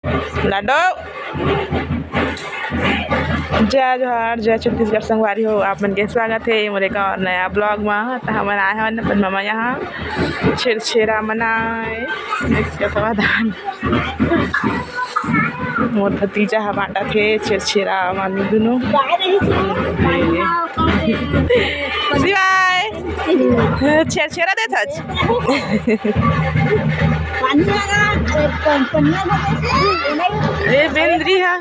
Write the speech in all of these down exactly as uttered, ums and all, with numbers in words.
लाडो। जय जोहार, जय छत्तीसगढ़ संगवारी हो, आप मन के स्वागत हे मोर एक और नया vlog मा। त हमन आए हवन अपन ममा यहाँ छेरछेरा मनाए। देख सकत हव धान। मोर भतीजा ह बांटत हे छेरछेरा मामी दुनो। शिवाय। छेरछेरा देत हच। ए बेंदरी हा।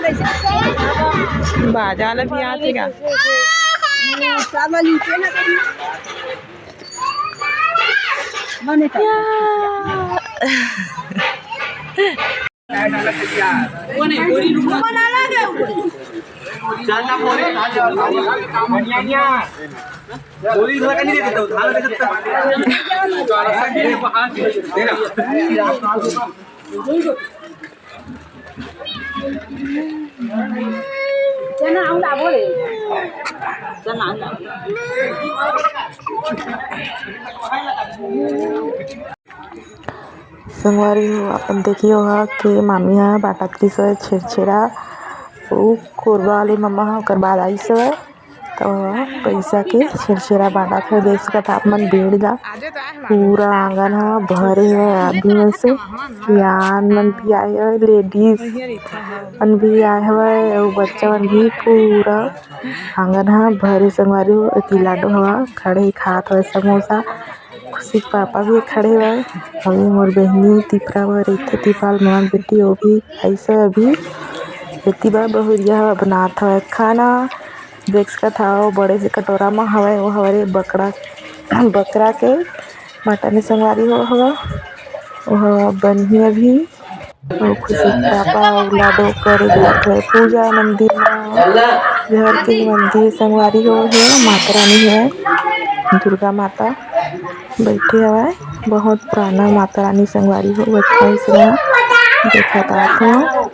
बाजा वाला भी आथे का? संगवारी हो, अपन देखियो हा के मामी हा बांटत रिहिस हवय छेरछेरा, अउ कोरबा वाले ममा हा ओकर बाद आइस हवय। त पइसा के छेरछेरा बांटत हवय। देख सकत हा आप मन भीड़ ला, पूरा आंगन हा भरे हवय आदमी मन से। सियान मन भी आए हवय, लेडीज मन भी आए हवय, अउ बच्चा मन भी। पूरा आंगन हा भरे संगवारी हो। एती लाडो हवा खड़े खात हवय समोसा। खुशी के पापा भी खड़े हवय। अभी मोर बहिनी तिपरा बर रहिथे, तिपाल मोर बेटी, वो भी अइसे अभी बेटी बर बहुरिया हवा बनात हवय खाना। देख सकत हव बड़े से कटोरा म हवय, वो हवय बकरा, बकरा के मटन संगवारी हो हवा, वो हवा बनही अभी। अउ खुशी के पापा अउ लाडो करे जात हे पूजा मंदिर म। घर के मंदिर संगवारी हो हे, माता रानी हे, दुर्गा माता बइठे हवय। बहुत पुराना माता रानी संगवारी हो, बचपन से मैं देखत आत हव।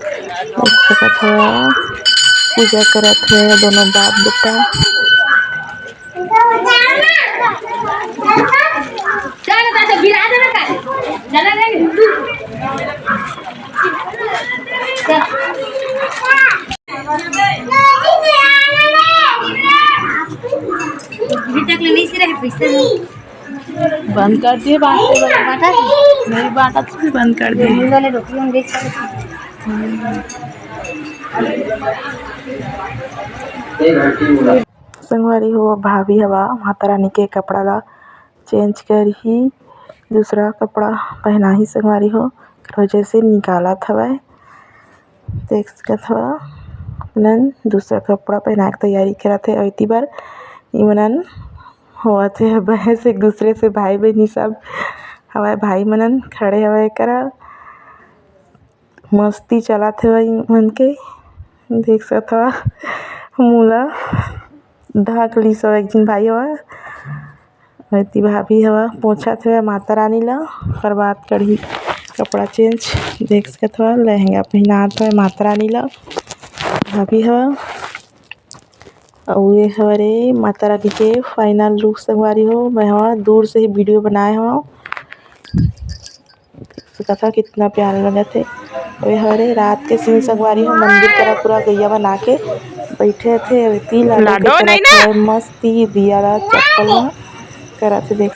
देख सकत हव, पूजा करत हे दोनों बाप बेटा। अभी तक ले नहीं से रहे पैसा। बंद कर दिए बांटते, बांटा नहीं, बांटा तो फिर बंद कर दिए। मुंडा ले डॉक्टर हम देख सकते। संगवारी हो, भाभी हवा माता रानी के कपड़ा ला चेंज करही, दूसरा कपड़ा पहनाही संगवारी हो, ओकर वजह से निकालत हवय। देख सकत हव, मनन दूसरा कपड़ा पहनाए के तैयारी करत हे। अउ एती बर इमनन होवत हे बहस एक दूसरे से, भाई बहिनी सब हवय, भाई मनन खड़े हवय, एकरा मस्ती चलत हवय इमन के। देख सकत हव, मुला ढाक लिस हवय एक झिन भाई हवय। एती भाभी हवा पोंछत हवय माता रानी ला, ओकर बाद करही कपड़ा चेंज। देख सकत हव, लहंगा पहिनात हवय माता रानी ला भाभी हवा। अउ ये हवय रे माता रानी के final look संगवारी हो। मैं हवा दूर से ही video बनाए हवं। देख सकत हव कितना प्यारा लगत हे। अउ ये हरे रात के scene संगवारी हो, मंदिर करा पूरा गैया बना के बइठे थे। एती लाडो लाडो के नहीं करत ना। हवय मस्ती, दिया ला चप्पल ला करत हे। देख